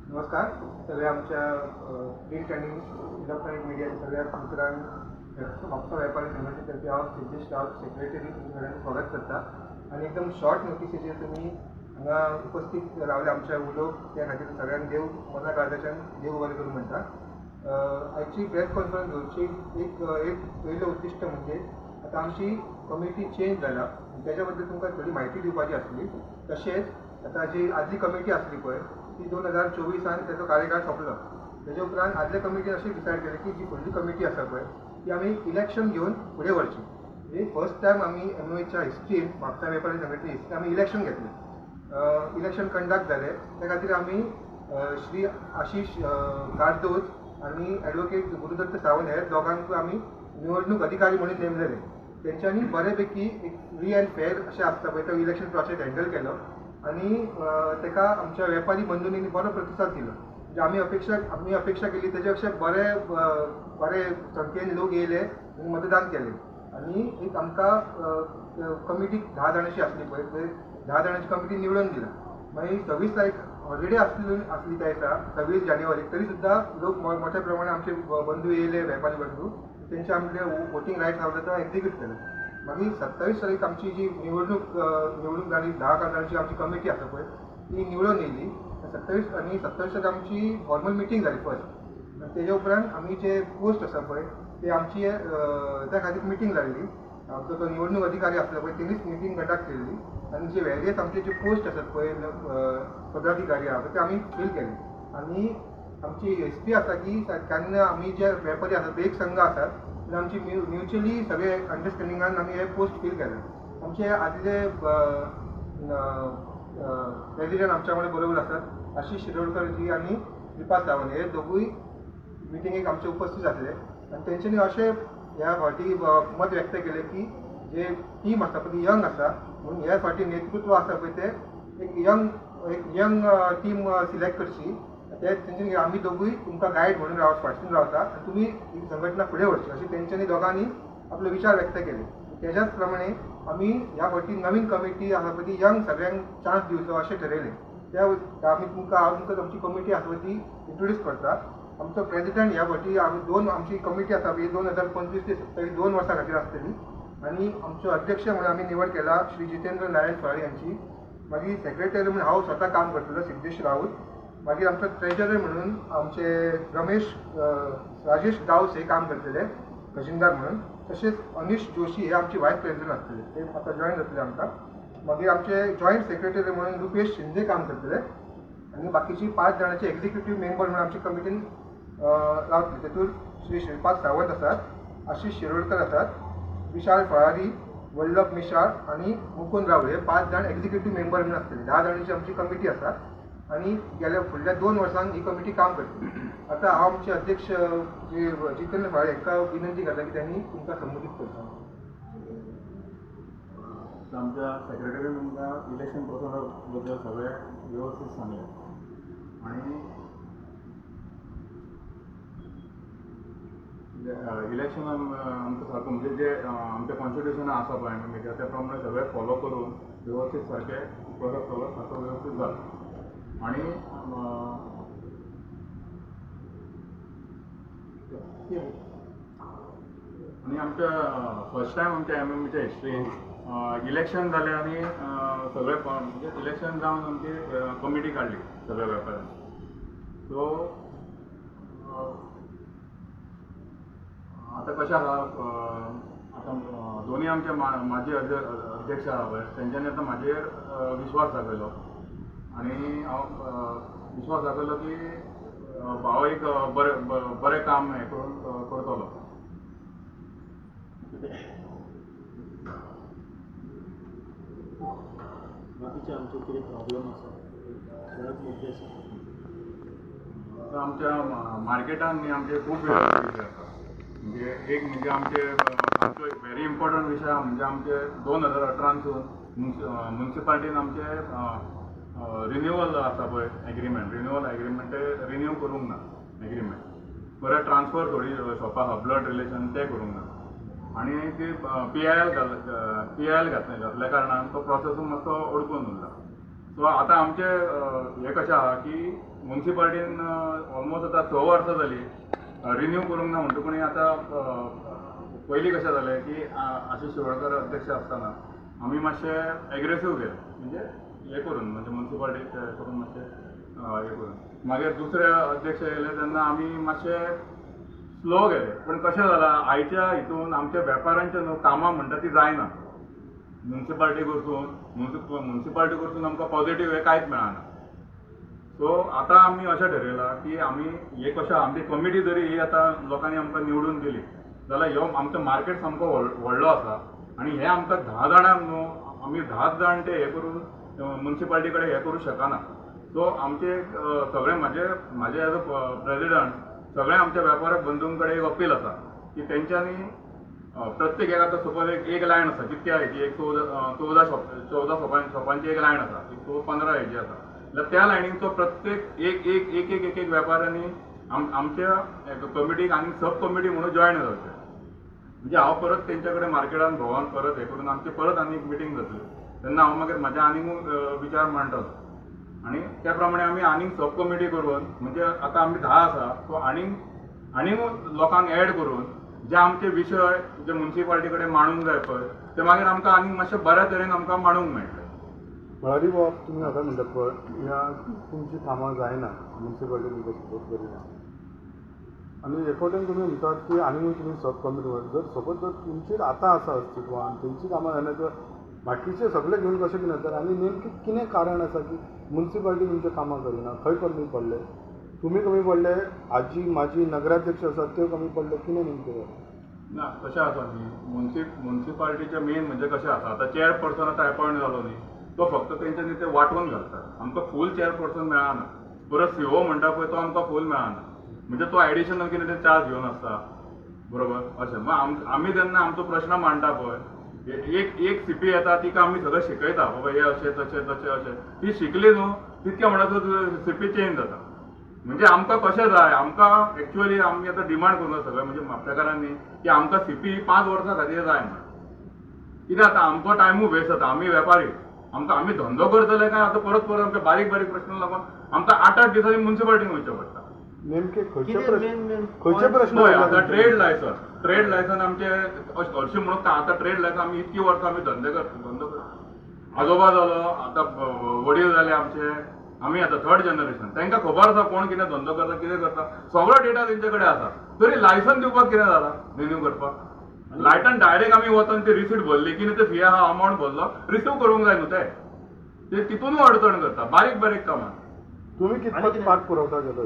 नमस्कार सगळ्या आमच्या प्रिंट आनी इलेक्ट्रॉनिक मिडियाच्या सगळ्या मित्रांक, म्हापसा वेपारी संघटनेतर्फे हांव सिद्धेश रावत, सेक्रेटरी, तुमच्या सगळ्यांचें स्वागत करता. आनी एकदम शॉर्ट नोटीसीचेर तुमी हांगा उपस्थित रावले आमच्या उलोवप त्या खातीर सगळ्यांक देव मना काळजाच्यान देव बरें करूं म्हणटा. आयची प्रेस कॉन्फरन्स घेवची एक एक पयलें उद्दिश्ट म्हणजे आतां आमची कमिटी चेंज जाला, तेच्या बद्दल तुमकां थोडी म्हायती दिवपाची आसली. तशेंच आतां जी आदली कमिटी आसली पळय ती 2024 तेजो कार्यकाळ सोंपलो. तेजे उपरांत आदल्या कमिटीन अशें डिसायड केलें की जी फुडली कमिटी आसा पळय ती आमी इलेक्शन घेवन फुडें व्हरची. म्हणजे फर्स्ट टायम आमी एमएच्या हिस्ट्रीन, म्हापसा वेपारी संघटने हिस्ट्रीन आमी इलेक्शन घेतलें. इलेक्शन कंडक्ट जालें. त्या खातीर आमी श्री आशिश कार्दोज आनी एडवोकेट गुरुदत्त सावंत हे दोगांकूय आमी निवडणूक अधिकारी म्हणून नेमलेले. तेंच्यांनी बरे पैकी एक फ्री अँड फेर अशें आसता पळय तो इलेक्शन प्रोसेस हँडल केलो आनी ताका आमच्या वेपारी बंधुनी बरो प्रतिसाद दिलो. म्हणजे आमी अपेक्षा केली तेच्या पेक्षा बरे बरे संख्येन लोक येयले आनी मतदान केलें. आनी एक आमकां कमिटी 10 जाणांची आसली पळय, थंय 10 जाणांची कमिटी निवडून दिला. मागीर 26 तारीख हॉलिडे आसली त्या दिसा 26 जानेवारीक, तरी सुद्दां लोक मोठ्या प्रमाणात आमचे बंधू येयले, वेपारी बंधू, तेंचे आमचे वोटींग रायट्स आसले तो एक्झिक्यूट केले. मागीर 27 तारीख आमची जी निवडणूक जाली, 10 जाणांची आमची कमिटी आसा पळय ती निवडून येयली. 27 आनी 27 तारीख आमची फॉर्मल मिटींग जाली फर्स्ट. आनी तेजे उपरांत आमी जे पोस्ट आसा पळय ते आमची त्या खातीर मिटींग जाल्ली. आमचो तो निवडणूक अधिकारी आसलो पळय तेणीच मिटींग कंडक्ट केल्ली आनी जे वेरियस आमचे जे पोस्ट आसात पळय पदाधिकारी आसा ते आमी फील केले. आनी आमची हिस्ट्री आसा की केन्ना आमी जे वेपारी आसात एक संघ आसात तेन्ना आमची म्युच्युअली सगळे अंडरस्टँडिंगान आमी हे पोस्ट फील केले. आमचे आदले प्रेजिडंट आमच्या वांगडा बरोबर आसात, आशिश शिरोडकर जी आनी कृपा सावंत, हे दोगूय मिटिंगेक आमचे उपस्थित जातले. आनी तेंच्यांनी अशें ह्या फावटी मत व्यक्त केलें की जे टीम आसा पळय ती यंग आसा, म्हणून ह्या फावटी नेतृत्व आसा पळय तें एक यंग टीम सिलेक्ट करची. ते तेंच्यांनी आमी दोगूय तुमकां गायड म्हणून फाटसून रावता आनी तुमी ही संघटना फुडें व्हरची अशें तेंच्यांनी दोगांनी आपले विचार व्यक्त केले. तेज्याच प्रमाणे आमी ह्या फावटी नवीन कमिटी आसा पळय ती यंग सगळ्यांक चान्स दिवचो अशें ठरयलें. त्या आमी तुमकां हांव तुमकां आमची कमिटी आसा पळय ती इंट्रोड्यूस करता. आमचो प्रेजिडंट ह्या फावटी आमी दोन आमची कमिटी आसा पळय 2025 ते 27 2 वर्सां खातीर आसतली. आनी आमचो अध्यक्ष म्हणून आमी निवड केला श्री जितेंद्र नारायण फळारी यांची. मागीर सेक्रेटरी म्हणून हांव स्वता काम करतलो, सिद्धेश राऊत. मागीर आमचो ट्रेजरर म्हणून आमचे रमेश राजेश गांवस हे काम करतले खजिनदार म्हणून. तशेंच अनिश जोशी हे आमचे वायस प्रेसिडंट आसतले, ते आतां जॉयन जातले आमकां. मागीर आमचे जॉयंट सेक्रेटरी म्हणून रुपेश शिंदे काम करतले. आनी बाकीची 5 जाणांचे एक्झिक्युटीव मेंबर म्हणून आमची कमिटीन रावतले. तेतूंत श्री श्रीपाद सावंत आसात, आशिश शिरोडकर आसात, विशाल फळारी, वल्लभ मिशाळ आनी मुकुंद राऊळ हे 5 जाण एक्झिक्युटीव मेंबर म्हणून आसतले. 10 जाणांची आमची कमिटी आसा आनी गेल्या फुडल्या 2 वर्सांक ही कमिटी काम करतली. आतां हांव आमचे अध्यक्ष जे जितेंद्र फळारी हांकां विनंती करता की त्यांनी तुमकां संबोधीत करचें. आमच्या सेक्रेटरीन तुमकां इलेक्शन प्रोसेसा बद्दल सगळें वेवस्थीत सांगलें आनी इलेक्शन आमकां सारको म्हणजे जे आमच्या कॉन्स्टिट्युशनान आसा पळय एमएमएच्या त्या प्रमाणे सगळें फॉलो करून वेवस्थीत सारकें प्रोसेस सगळो सारको वेवस्थीत जालो. आनी आनी आमच्या फर्स्ट टायम आमच्या एमएमएच्या हिस्ट्रीन इलेक्शन जालें आनी सगळे म्हणजे इलेक्शन जावन आमची कमिटी काडली सगळ्या वेपाऱ्यांनी. सो आतां कशें आसा, आतां दोनी आमचे माजी अध्यक्ष आसा पळय तेंच्यांनी आतां म्हाजेर विश्वास दाखयलो आनी हांव विश्वास दाखयलो की भाव एक बरें बरें काम हें करून करतलो. बाकीचे आमचे कितें प्रॉब्लम आसा, थोडेच मुद्दे आसा. आतां आमच्या मार्केटान न्ही आमचे खूब विशय आसा. म्हणजे एक म्हणजे आमचे आमचो एक व्हेरी इम्पॉर्टंट विशय आहा म्हणजे आमचे 2018 मुन्सिपालिटीन आमचे रिन्युअल आसा पळय एग्रीमेंट, रिन्युअल एग्रीमेंट ते रिन्यू करूंक ना एग्रीमेंट. बरें ट्रान्सफर थोडी शॉपां आहा ब्लड रिलेशन ते करूंक ना आनी ती पी I L घातल्या कारणान तो प्रोसेसूय मातसो अडकून उरला. सो आतां आमचे हें कशें आहा की मुन्सिपालिटीन ऑलमोस्ट आतां 6 वर्सां जाली रिन्यू करूंक ना. म्हणटकूच आतां पयलीं कशें जालें की आशिश शिरोडकर अध्यक्ष आसतना आमी मातशे एग्रेसीव गेले, म्हणजे हें करून, म्हणजे मुन्सिपालिटीक करून मातशें हें करून. मागीर दुसरे अध्यक्ष येयले तेन्ना आमी मातशे स्लो गेले. पूण कशें जालां आयच्या हितून आमच्या वेपारांचे न्हू कामां म्हणटा ती जायना. मुन्सिपालिटी कडसून आमकां पॉझिटीव हें कांयच मेळना. सो आतां आमी अशें ठरयलां की आमी हे कशें आमची कमिटी जरी ही आतां लोकांनी आमकां निवडून दिली जाल्यार ह्यो आमचो मार्केट सामको व्हडलो आसा आनी हे आमकां 10 जाणांक न्हू आमी 10 जाण ते हे करून मुन्सिपालिटी कडेन हे करूं शकना. सो आमचे सगळे म्हाजे एज अ प्रेजिडंट सगळे आमच्या वेपारक बंधूं कडेन एक अपील आसा की तेंच्यांनी प्रत्येक एक आतां सपोज एक लायन आसा कितक्या हेजी एक 14 शॉपांची एक लायन आसा, एक 15 हेजी आसा, जाल्यार त्या लायनीचो प्रत्येक एक एक एक एक एक एक वेपाऱ्यांनी आमच्या कमिटीक आनी सब कमिटी म्हणून जॉयन जावचें. म्हणजे हांव परत तेंच्या कडेन मार्केटान भोंवन परत हें करून आमची परत आनी एक मिटींग जातली तेन्ना हांव मागीर म्हाजे आनीक विचार मांडटलो आनी त्या प्रमाणे आमी आनीक सब कमिटी करून, म्हणजे आतां आमी 10 आसा सो आनीक आनीक लोकांक एड करून जे आमचे विशय जे मुन्सिपालिटी कडेन मांडूंक जाय पळय ते मागीर आमकां आनीक मातशें बऱ्या तरेन आमकां मांडूंक मेळटलें. मळारी बाब, तुमी आतां म्हणटात पळय ह्या तुमची कामां जायना, मुन्सिपालिटी तुमकां सपोर्ट करिना आनी एकवटेन तुमी म्हणटात की आनीकूय तुमी सब कमिटी, जर सपोज जर तुमचीच आतां आसा अस्तित्वान तेंची कामां जायना तर बाकीचे सगळे घेवन कशें कितें तर आनी नेमकें कितें कारण आसा की मुन्सिपालिटी तुमच्या कामां करिना? खंय कमी पडले? तुमी कमी पडले, आजी माजी नगराध्यक्ष आसात त्यो कमी पडले, कितें नेमकें? ना कशें आसा न्ही मुन्सिपालिटीचें मेन म्हणजे कशें आसा आतां चेअरपर्सन आतां एपॉयंट जालो न्ही तो फक्त तेंच्यांनी ते वांटून घालतात. आमकां फूल चेअरपर्सन मेळना. परत सीओ म्हणटा पळय तो आमकां फूल मेळना, म्हणजे तो एडिशनल कितें ते चार्ज घेवन आसता, बरोबर अशें. मग आमी जेन्ना आमचो प्रश्न मांडटा पळय एक एक सीपी येता तिका आमी सगळें शिकयता बाबा हे अशें तशें तशें अशें, ती शिकली न्हू तितकें म्हणटा सीपी चेंज जाता. म्हणजे आमकां कशें जाय, आमकां एक्चुअली आमी आतां डिमांड करूंक सगळें म्हणजे म्हापशेकारांनी की आमकां सीपी 5 वर्सां खातीर जाय म्हण. कित्याक आतां आमचो टायमूय वेस्ट जाता, आमी वेपारी, आमकां आमी धंदो करतले काय आतां परत परत आमच्या बारीक बारीक प्रश्न लागून आमकां 8 8 दिसांनी मुन्सिपालिटीन वयचें पडटा. नेमके खंयचे प्रश्न? आतां ट्रेड लायसन्स, ट्रेड लायसन्स आमचे हरशीं म्हणून आतां ट्रेड लायसन्स आमी इतकी वर्सां आमी धंदे करता, धंदो करता, आजोबा जालो आतां वडील जाले आमचे, आमी आतां थर्ड जनरेशन, तांकां खबर आसा कोण कितें धंदो करता कितें करता, सगळो डेटा तेंचे कडेन आसा. तरी लायसन्स दिवपाक कितें जालां रिन्यू करपाक? लायटान डायरेक्ट आमी वचून ती रिसीट भरली कितें ते फी आहा अमावंट भरलो रिसीव करूंक जाय न्हू ते तितूनूय अडचण करता बारीक बारीक कामां. तुमी कितपत पाठ पुरवठा केलो?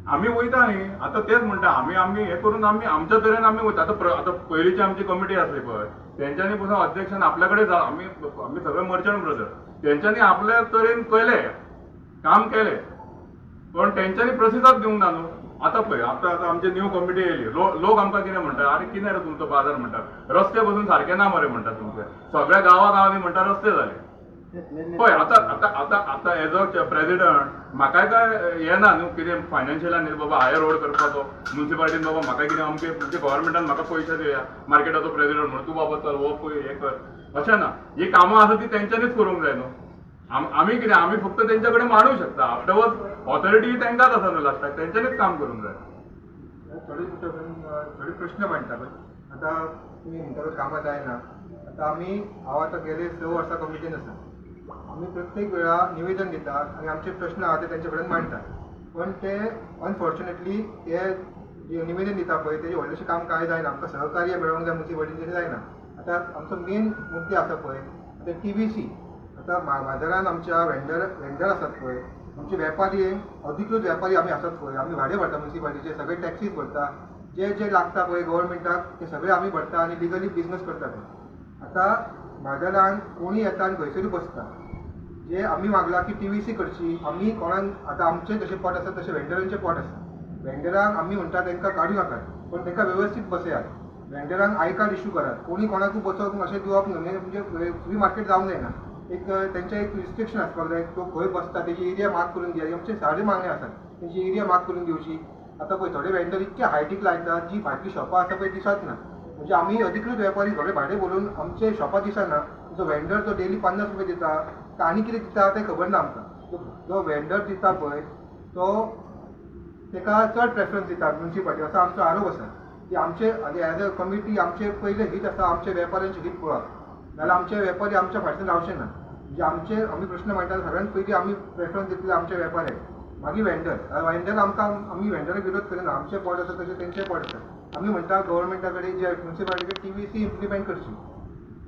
आमी वयता न्ही आतां तेच म्हणटा आमी आमी हें करून आमी आमच्या तरेन आमी वयता. आतां आतां पयलींची आमची कमिटी आसली पळय तेंच्यांनी पसून अध्यक्षान आपल्या कडेन आमी आमी सगळे मर्चंट ब्रदर तेंच्यांनी आपल्या तरेन केलें काम केलें, पण तेंच्यांनी प्रतिसाद दिवंक ना न्हू. आतां पळय आतां आतां आमची न्यू कमिटी येयली, लोक आमकां कितें म्हणटा, आरे कितें रे तुमचो बाजार म्हणटा, रस्ते पसून सारके ना मरे म्हणटा तुमचे, सगळ्या गांवा गांवांनी म्हणटा रस्ते जाले. पळय आतां आतां आतां आतां एज अ प्रेजिडंट म्हाकाय काय हें ना न्हू कितें फायनान्शियलान न्ही बाबा हायर रोड करपाचो मुन्सिपालिटीन बाबा म्हाका कितें अमके म्हणजे गव्हर्मेंटान म्हाका पयशे दिया मार्केटाचो प्रेजिडंट म्हणून तूं बाबा चल हो पळय हें कर, अशें ना. ही कामां आसा ती तेंच्यांनीच करूंक जाय न्हू. आमी कितें आमी फक्त तेंच्या कडेन मांडूंक शकता, आफ्टरवर्ड ऑथॉरिटी तांकांच आसा न्हू लास्टाक, तेंच्यांनीच काम करूंक जाय. थोडे थोडे प्रश्न मांडटा पळय आतां तुमी म्हणटा कामां जायना. आतां आमी हांव आतां गेले 6 वर्सां कमिटीन आसा, आमी प्रत्येक वेळा निवेदन दितात आनी आमचे प्रश्न आहा ते तेंचे कडेन मांडटात, पण ते अनफॉर्च्युनेटली ते निवेदन दिता पळय तेजें व्हडलेशें काम कांय जायना. आमकां सहकार्य मेळोंक जाय मुन्सिपालिटीचें जायना. आतां आमचो मेन मुद्दे आसा पळय आतां टीव्हीसी, आतां बाजारान आमच्या वेंडर आसात पळय, आमचे वेपारी अधिकृत वेपारी आमी आसात पळय, आमी भाडें भरता मुन्सिपालिटीचे, सगळे टॅक्सीस भरता, जे जे लागता पळय गव्हर्मेंटाक ते सगळे आमी भरता आनी लिगली बिजनस करता पळय. आतां बाजारान कोणी येता आनी खंयसरूय बसता, जे आमी मागला की टीव्हीसी करची, आमी कोणाक आतां आमचे जशे पोट आसा तशे वेंडरांचे पोट आसा, वेंडरांक आमी म्हणटा तांकां काडूं नाकात पण तांकां वेवस्थीत बसयात, वेंडरांक I card issue करात, कोणी कोणाकूय बसोवंक अशें दिवप न्हू, म्हणजे फ्री मार्केट जावंक जायना. एक तेंचें एक रिस्ट्रिक्शन आसपाक जाय, तो खंय बसता तेजी एरिया मार्क करून दिया, आमचे साडे मागण्यो आसात तेंची एरिया मार्क करून दिवची. आतां पळय थोडे वेंडर इतके हायटीक लायतात जी फाटलीं शॉपां आसा पळय दिसत ना, म्हणजे आमी अधिकृत वेपारी सगळे भाडें भरून आमचे शॉपां दिसना, जो वेंडर तो डेली 50 रुपये दिता, आनी कितें दिता तें खबर ना आमकां. जो वेंडर दिता पळय तो ताका चड प्रेफरन्स दिता म्युनिसिपालिटी, असो आमचो आरोप आसा की आमचे एज अ कमिटी आमचे पयले हीत आसा आमचे वेपाऱ्यांचे हीत पळोवप, नाजाल्यार आमचे वेपारी आमच्या फाटल्यान रावचे ना. म्हणजे आमचे आमी प्रश्न मांडटा सगळ्यात पयलीं आमी प्रेफरन्स दितले आमचे वेपाऱ्याक, मागीर वेंडर. वेंडर आमकां आमी वेंडराक विरोध करिना, आमचे पोट आसा तशें तेंचे पोट आसा. आमी म्हणटा गव्हर्मेंटा कडेन जे म्युनिसिपालिटी TVC implement करची,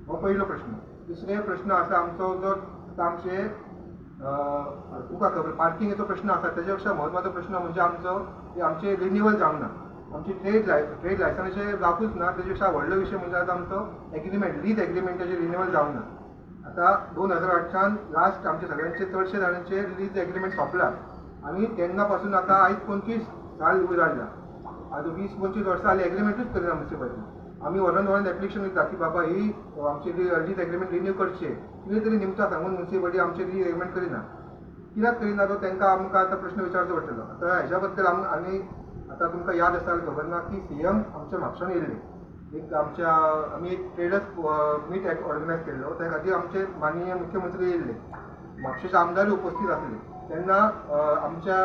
हो पयलो प्रश्न. दुसरे प्रश्न आसा आमचो जो आमचे तुका खबर पार्किंगेचो प्रश्न आसा, तेज्या पेक्षा म्हत्वाचो प्रश्न म्हणजे आमचो की आमचे रिन्युअल जावंक ना, आमची ट्रेड लायसन्साचे जावकूच ना. तेजे पेक्षा व्हडलो विशय म्हणजे आतां आमचो एग्रीमेंट, लीज एग्रीमेंटाचे रिन्युअल जावंक ना. आतां 2008 लास्ट आमचे सगळ्यांचे चडशे जाणांचे लीज एग्रीमेंट सोंपला आनी तेन्ना पासून आतां आयज 25 साल उजाडला, आतां 20-25 वर्सां जालीं एग्रीमेंटूच करिना म्युनिसिपालिटी. आमी व्हरून व्हरून एप्लिकेशन दिता की बाबा ही आमची लीज एग्रीमेंट रिन्यू करचे, कितें तरी निमतां सांगून म्युनिसिपालिटी आमचे लीज एग्रीमेंट करिना. कित्याक करिना तो तांकां आमकां आतां प्रश्न विचारचो पडटलो. आतां हेज्या बद्दल आम आनी आतां तुमकां याद आसा खबर ना की CM आमच्या म्हापशान येयल्ले, एक आमच्या आमी एक ट्रेडर्स मीट ऑर्गनायज केल्लो, त्या खातीर आमचे माननीय मुख्यमंत्री येयल्ले, म्हापशेचे आमदारूय उपस्थित आसले. तेन्ना आमच्या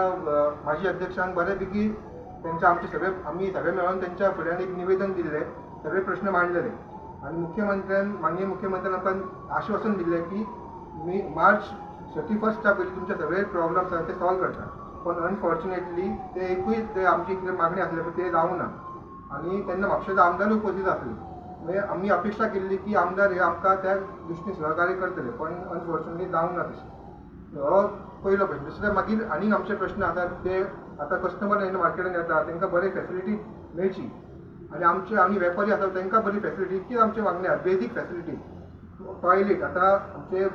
माजी अध्यक्षांक बऱ्यापैकी तेंच्या आमचे सगळे आमी सगळे मेळोन तेंच्या फुड्यान एक निवेदन दिल्लें, सगळे प्रश्न मांडलेले आनी मुख्यमंत्र्यान माननीय मुख्यमंत्र्यान आमकां आश्वासन दिल्लें की मी मार्च 31 पयलीं तुमचे सगळे प्रॉब्लम्स आसा ते सॉल्व करता. पण अनफॉर्च्युनेटली ते एकूय ते आमची कितें मागणी आसली पळय ते जावंक ना आनी तेन्ना म्हापशेचो आमदारूय उपस्थित आसले. म्हणजे आमी अपेक्षा केल्ली की आमदार हे आमकां त्या दृश्टीन सहकार्य करतले, पण अनफॉर्च्युनेटली जावंक ना तशें. हो पयलो प्रश्न. दुसरें मागीर आनीक आमचे प्रश्न आसात ते आतां कस्टमर जेन्ना मार्केटान येता तांकां बरी फॅसिलिटी मेळची आनी आमचे आमी वेपारी आसा तांकां बरी फॅसिलिटी, इतकीच आमची मागणी आसा, बेजीक फॅसिलिटी. टॉयलेट आतां आमचे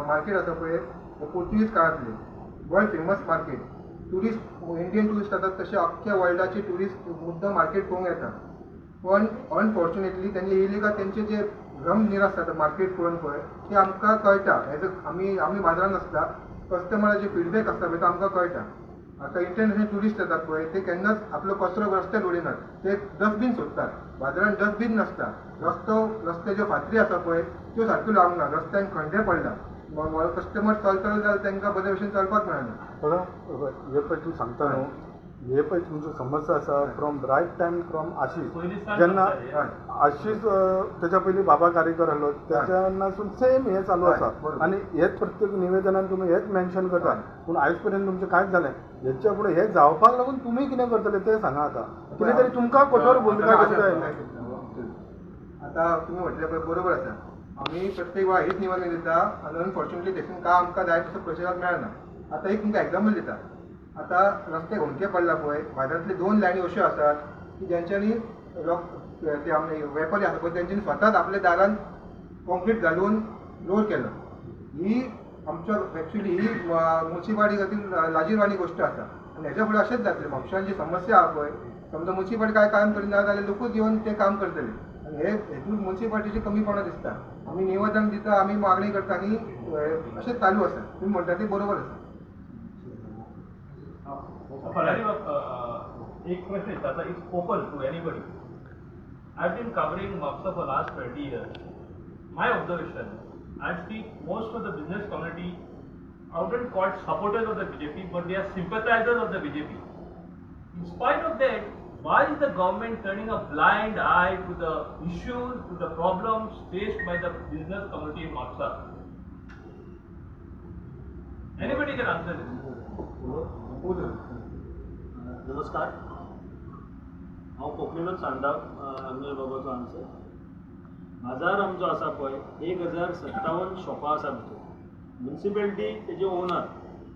मार्केट आसा पळय पोर्तुगीज काळांतले world famous market, tourist Indian tourist येतात तशे अख्ख्या वर्ल्डाचे ट्युरिस्ट मुद्दम मार्केट पळोवंक येता, पण अनफॉर्च्युनेटली तेंचे येयले काय तेंचे जे भ्रम निराश जाता मार्केट पळोवन पळय ते आमकां कळटा. एज आमी आमी बाजारान आसता, कस्टमराचे फिडबॅक आसता पळय तो आमकां कळटा. आतां इंटरनॅशनल ट्युरिस्ट येतात पळय ते केन्नाच आपलो कचरो रस्त्यार उडयनात, ते डस्टबीन सोदतात. बाजारान डस्टबीन नासता, रस्त्याच्यो फातरी आसा पळय त्यो सारक्यो लावंक ना, रस्त्यान खंडे पडला, कस्टमर चलतले जाल्यार तांकां बरे भशेन चलपाक मेळना. हे पळय तूं सांगता न्हू, हे पळय तुमच्यो समस्या आसा from right time from Ashish, जेन्ना आशिश तेच्या पयलीं बाबा कारेकर आसलो तेन्नासून सेम हें चालू आसा आनी हेच प्रत्येक निवेदनान तुमी हेच मेन्शन करता, पूण आयज पर्यंत तुमचें कांयच जालें. हेच्या फुडें हें जावपाक लागून तुमी कितें करतले तें सांगा. आतां कितें तरी तुमकां कठोर भुमिका घेवंक जाय. आतां तुमी म्हटलें पळय बरोबर आसा, आमी प्रत्येक वेळा हीच निवेदन दिता आनी अनफॉर्च्युनेटली देखून काय आमकां जाय तसो प्रतिसाद मेळना. आतां एक तुमकां एग्जाम्पल दिता, आतां रस्ते घोणके पडला पळय, बाजारांतले 2 लायनी अश्यो आसात की ज्यांच्यांनी लोक ते आमचे वेपारी आसा पळय तेंच्यांनी स्वताच आपल्या दारान कॉन्क्रीट घालून रोड केलो. ही आमच्या एक्चुली ही म्युनिसिपालिटी खातीर लाजीरवाणी गोश्ट आसा आनी हेच्या फुडें अशेंच जातलें. म्हापशान जी समस्या आसा पळय, समजा म्युनिसिपालिटी कांय काम करिना जाल्यार लोकूच येवन तें काम करतले आनी हे हेतून म्युनिसिपालिटीची कमीपणां दिसता. आमी निवेदन दिता, आमी मागणी करता आनी अशेंच चालू आसा. तुमी म्हणटा तें बरोबर आसा. फरारी एक प्रश्न विचारता, it's open to anybody. I have been covering Mapusa for last 20 years. My observation, I see most of the business community, I wouldn't call supporters of the BJP, but they are sympathizers of the BJP. In spite of that, why is the government turning a blind eye to the issues, to the problems faced by the business community in Mapusa? Anybody can answer this. नमस्कार, हांव कोंकणीनूच सांगता Anil बाबाचो answer. बाजार आमचो आसा पळय 1057 शॉपां आसा भितर, म्युनिसिपेलिटी तेजे ओनर,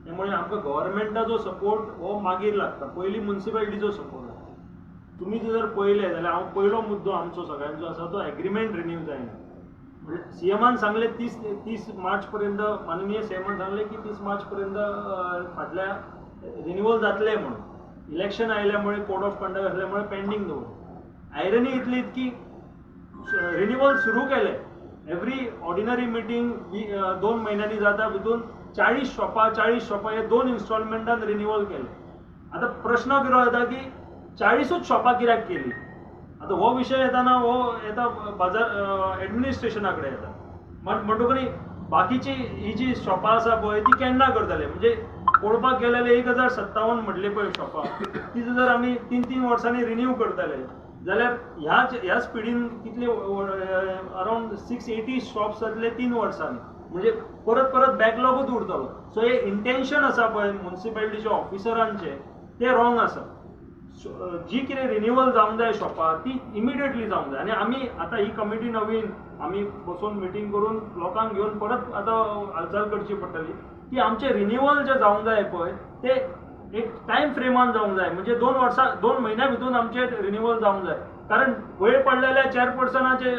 त्यामुळे आमकां गव्हर्मेंटाचो सपोर्ट हो मागीर लागता, पयलीं म्युनिसिपेलिटीचो सपोर्ट लागता. तुमी जर पळयलें जाल्यार हांव पयलो मुद्दो आमचो सगळ्यांचो आसा तो एग्रीमेंट रिन्यू जायना. म्हणजे सीएमान सांगलें 30 मार्च पर्यंत, माननीय सीएमान सांगलें की 30 मार्च पर्यंत फाटल्या रिन्युअल जातलें म्हणून. इलेक्शन आयल्यामुळे कोड ऑफ कंडक्ट आसल्यामुळे पेंडींग दवरलें. आयरनी इतली की रिन्युअल सुरू केलें, एवरी ऑर्डिनरी मिटींग 2 म्हयन्यांनी जाता, भितून 40 शॉपां 40 शॉपां हे 2 इन्स्टॉलमेंटान रिन्युअल केलें. आतां प्रश्न कितें येता की 40ूच शॉपां कित्याक केली? आतां हो विशय येताना हो येता बाजार एडमिनिस्ट्रेशना कडेन येता. म्हणटकूच बाकीची ही जी शॉपां आसा पळय ती केन्ना करतले? म्हणजे पळोवपाक गेले जाल्यार 1057 म्हटली पळय शॉपां, ती जर आमी 3-3 वर्सांनी रिन्यू करतले जाल्यार ह्या स्पिडीन कितले अरावंड 680 शॉप्स जातले 3 वर्सांनी, म्हणजे परत परत बॅकलॉगूच उरतलो. सो हे इंटेन्शन आसा पळय मुन्सिपालिटीच्या ऑफिसरांचे ते रॉंग आसा. जी कितें रिन्युअल जावंक जाय शॉपार ती इमिडिएटली जावंक जाय. आनी आमी आतां ही कमिटी नवीन आमी बसून मिटींग करून लोकांक घेवन परत आतां हालचाल करची पडटली की आमचें रिन्युअल जें जावंक जाय पळय ते एक टायम फ्रेमान जावंक जाय, म्हणजे 2 वर्सां 2 म्हयन्या भितून आमचें रिन्युअल जावंक जाय. कारण वयर पडलेल्या चेअरपर्सनाचे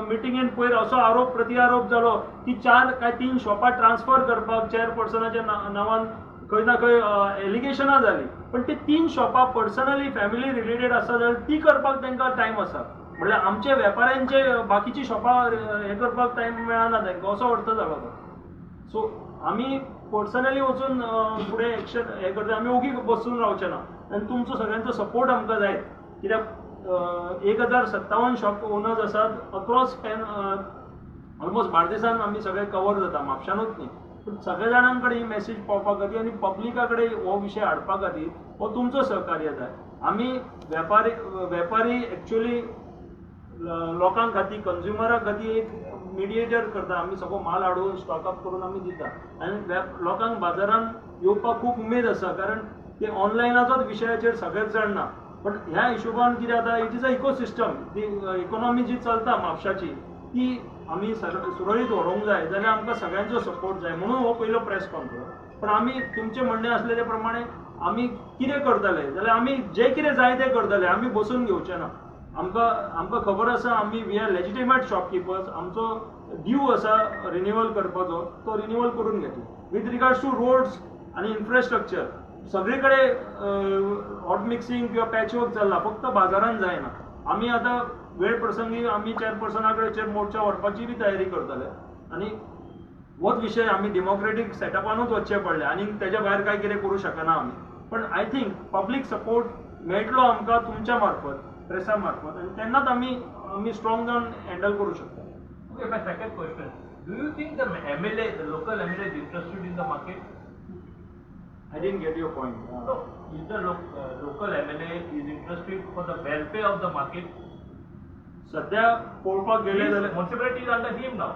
मिटिंगेन पयर असो आरोप प्रतिआरोप जालो की 4 काय 3 शॉपां ट्रान्सफर करपाक चेअरपर्सनाच्या नांवान खंय ना खंय एलिगेशनां जाली. पण ती 3 शॉपां पर्सनली फॅमिली रिलेटेड आसा जाल्यार ती करपाक तांकां टायम आसा, म्हणल्यार आमचे वेपाऱ्यांचे बाकीची शॉपां हें करपाक टायम मेळना तांकां, असो अर्थ जालो तो. सो आमी पर्सनली वचून फुडें एक्शन हें करता, आमी ओगी बसून रावचे ना. आनी तुमचो सगळ्यांचो सपोर्ट आमकां जाय, कित्याक 1057 शॉप ओनर्स आसात अक्रॉस पॅन ऑलमोस्ट बार्देसान आमी सगळे कवर जाता, म्हापशानूच न्ही. पूण सगळ्या जाणां कडेन ही मॅसेज पावपा खातीर आनी पब्लिका कडेन हो विशय हाडपा खातीर हो तुमचो सहकार्य जाय. आमी वेपारी एक्चुअली लोकां खातीर, कंज्युमरा खातीर एक मिडिएटर करता. आमी सगळो माल हाडून स्टॉक अप करून आमी दिता आनी लोकांक बाजारांत येवपाक खूब उमेद आसा, कारण ते ऑनलायनाचोच विशयाचेर सगळेच जाण ना. पण ह्या हिशोबान कितें जाता, it is a ecosystem, ती इकॉनॉमी जी चलता म्हापशाची ती आमी सुरळीत व्हरूंक जाय जाल्यार आमकां सगळ्यांचो सपोर्ट जाय, म्हणून हो पयलो प्रेस कॉन्फरन्स. पण आमी तुमचें म्हणणें आसलें ते प्रमाणे आमी कितें करतले जाल्यार आमी जें कितें जाय तें करतले, आमी बसून घेवचे ना. आमकां खबर आसा आमी we are legitimate shopkeepers, आमचो ड्यू आसा रिन्युअल करपाचो, तो रिन्युअल करून घेतलो. विथ रिगार्ड्स टू रोड्स आनी इन्फ्रास्ट्रक्चर सगळे कडेन हॉट मिक्सिंग किंवा पॅचवर्क चल्ला, फक्त बाजारान जायना. आमी आतां वेळ प्रसंगी आमी चेअरपर्सना कडेन मोर्चा व्हरपाची बी तयारी करतले आनी होच विशय आमी डेमोक्रेटीक सेटअपानूच वचचें पडलें आनी तेज्या भायर काय कितें करूं शकना आमी. पण I think public support मेळटलो आमकां तुमच्या मार्फत, प्रेसा मार्फत, आनी तेन्नाच आमी स्ट्रॉंग जावन हँडल करूं शकता. Okay, my second question. Do you think the MLA, the local MLA is interested in the market? I didn't get your point. No, is the local MLA is interested for the welfare of the market? सध्या पळोवपाक गेले जाल्यार municipality is under him now.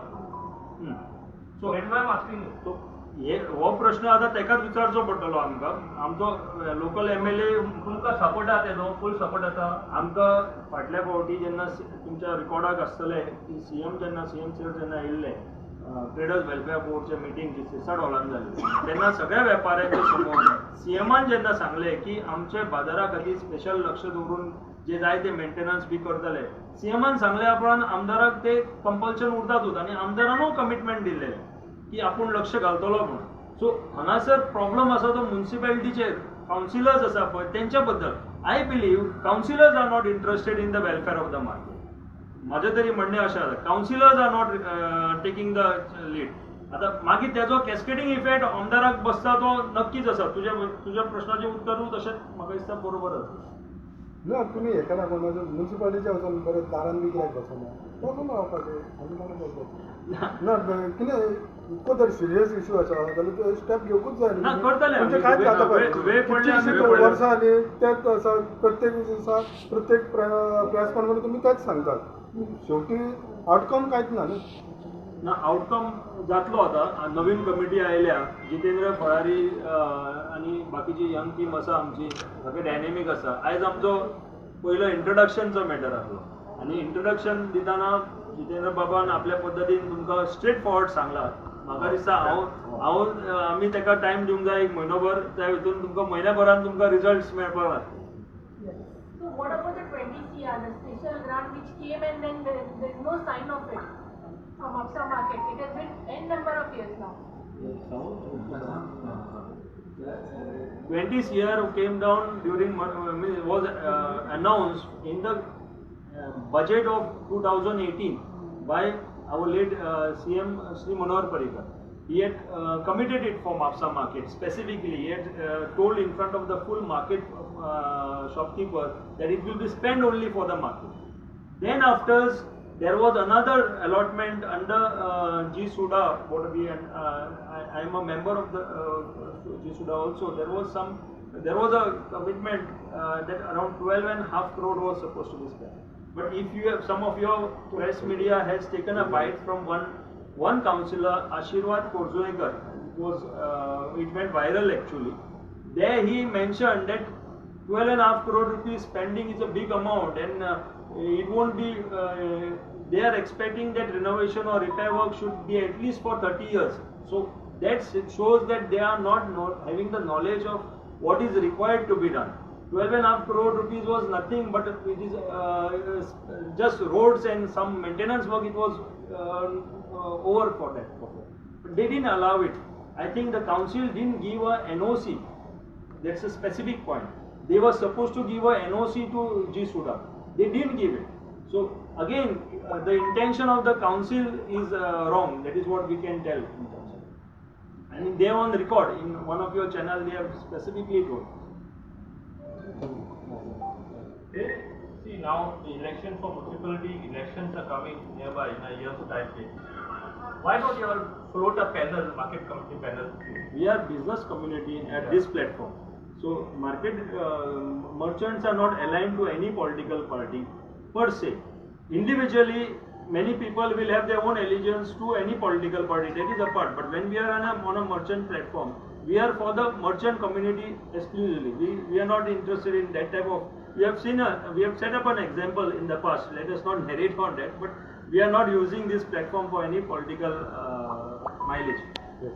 So that's why I'm asking you. So हो प्रश्न आतां तेकाच विचारचो पडटलो आमकां. आमचो लोकल MLA तुमकां सपोर्ट आसा तेजो, फूल सपोर्ट आसा आमकां. फाटल्या फावटी जेन्ना तुमच्या रिकॉर्डाक आसतलें की सीएम जेन्ना, सीएम सर जेन्ना येयल्ले ट्रेडर्स वेलफेअर बोर्डचे मिटींग जी सिरसाट हॉलान जाली तेन्ना सगळ्या वेपाऱ्यांच्या समोर सीएमान जेन्ना सांगलें की आमचे बाजारा खातीर स्पेशल लक्ष दवरून जे जाय ते मेंटेनन्स बी करतले, सीएमान सांगल्या उपरांत आमदाराक ते कंपल्शन उरतातूच आनी आमदारानूय कमिटमेंट दिल्लें की आपूण लक्ष घालतलो म्हणून. सो हांगासर प्रॉब्लम आसा तो मुन्सिपेलिटीचेर, कावन्सिलर्स आसा पळय तेंच्या बद्दल. I believe councillors are not interested in the welfare of the market. म्हाजें तरी म्हणणें अशें आसा, councillors are not taking the lead. आतां मागीर तेजो कॅस्केडींग इफेक्ट आमदाराक बसता तो नक्कीच आसा. तुज्या प्रश्नाचें उत्तरूय तशेंच म्हाका दिसता बरोबर आसा. ना, तुमी हेका लागून मुन्सिपालिटीच्या वचून बरें दारान बी कित्याक बसना, बसून रावपाचें आनी कोण करपाचें ना. कितें इतको जर सिरियस इशू आसा जाल्यार स्टेप घेवकूच जाय. ना, करतले आमी. म्हणजे कांयच जाता वेळ पडले आमी पळय, वर्सां जालीं तेच आसा, प्रत्येक दिसा प्रत्येक प्रेस कॉन्फरन्स तुमी तेच सांगतात, शेवटी आवटकम कांयच ना न्हू. ना, आवटकम जातलो. आतां नवीन कमिटी आयल्या, जितेंद्र फळारी आनी बाकीची यंग टीम आसा आमची, सगळे डायनेमीक आसा. आयज आमचो पयलो इंट्रोडक्शनचो मॅटर आसलो आनी इंट्रोडक्शन दितना जितेंद्र बाबान आपल्या पद्दतीन तुमकां स्ट्रेट फॉरवर्ड सांगला. म्हाका दिसता हांव हांव आमी ताका टायम दिवंक जाय एक म्हयनोभर, त्या हितून तुमकां म्हयन्या भरान तुमकां रिजल्ट्स मेळपाक लागतले. So what about the 20 CR, the special grant which came and then there is no sign of it from Mapsa market? It has been n number of years now. 20 CR came down during, was announced in the budget of 2018 by our late CM Shri Manohar Parrikar. He had committed it for Mapsa market specifically. He had told in front of the full market shopkeeper that it will be spent only for the market. Then after There was another allotment under GSUDA. What we and I am a member of the GSUDA also. There was a commitment that around 12.5 crore was supposed to be spent. But if you have, some of your press media has taken a bite from one councillor, Ashirwad Porzuekar. It went viral actually. There he mentioned that 12.5 crore rupees spending is a big amount, and it won't be. They are expecting that renovation or repair work should be at least for 30 years. So that shows that they are not having the knowledge of what is required to be done. 12.5 crore rupees was nothing, but it is just roads and some maintenance work. It was over for that. But they didn't allow it. I think the council didn't give a NOC. That's a specific point. They were supposed to give a NOC to GSUDA. They didn't give it. So again, the intention of the council is wrong. That is what we can tell in terms of. And they are on record in one of your channel. They have specifically told. See, now the election for municipality elections are coming nearby in a year's time. Why don't you all float a panel, market committee panel? We are business community at this platform. So market merchants are not aligned to any political party per se. Individually, many people will have their own allegiance to any political party, that is apart. But when we are on a merchant platform, we are for the merchant community exclusively. We are not interested in that type of. We have seen we have set up an example in the past. Let us not narrate on that, but we are not using this platform for any political mileage. Yes.